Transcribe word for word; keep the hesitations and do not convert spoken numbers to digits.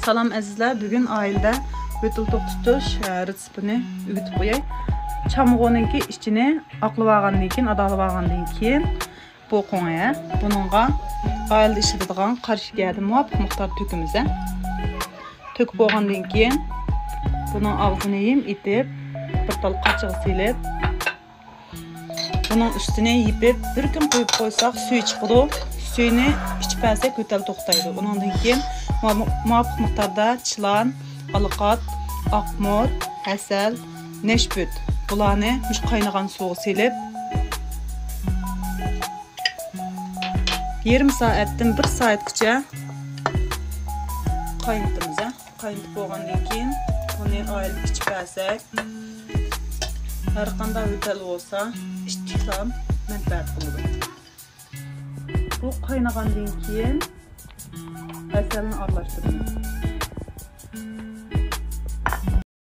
سالام ئەزىزلەر، بۈگۈن ئائىلىدە ۋىتىل توختىتىش، ئە، رېتسېپىنى ئۆگىتىپ قوياي. چامغۇنىڭكى ئىچىنى ئاقلىۋالغاندىن كېيىن، ئاداغلىۋالغاندىن كېيىن بۇ قوڭى، بۇنىڭغا ئائىلىدە ئىشلىتىدىغان قارا شېكەردىن مۇۋاپىق مىقدار تۆكىمىز. تۆكۈپ بولغاندىن كېيىن بۇنىڭ ئاغزىنى ھىم ئېتىپ، بىر تال قاچىغا سېلىپ، بۇنىڭ ئۈستىنى يېپىپ، بىر كۈن قويۇپ قويساق، سۈيى چىقىدۇ. سۈيىنى ئىچىپ بەرسەك، يۆتەل توختايدۇ. ئۇنىڭدىن كېيىن مۇۋا-، مۇۋاپىق مىقداردا چىلان، ئالىقات، ئاقمۇر، ھەسەل، نەشپۈت، بۇلارنى مۇشۇ قاينىغان سۇغا سېلىپ، يېرىم سائەتتىن بىر سائەتكىچە قاينىتىمىز. قاينىتىپ بولغاندىن كېيىن بۇنى ئائىلىدە ئىچىپ بەرسەك، ھەر قانداق يۆتەل بولسا ئىچسە مەنپەئەت قىلىدۇ. بۇ قاينىغاندىن كېيىن ھەسەلنى ئارىلاشتۇرىمىز.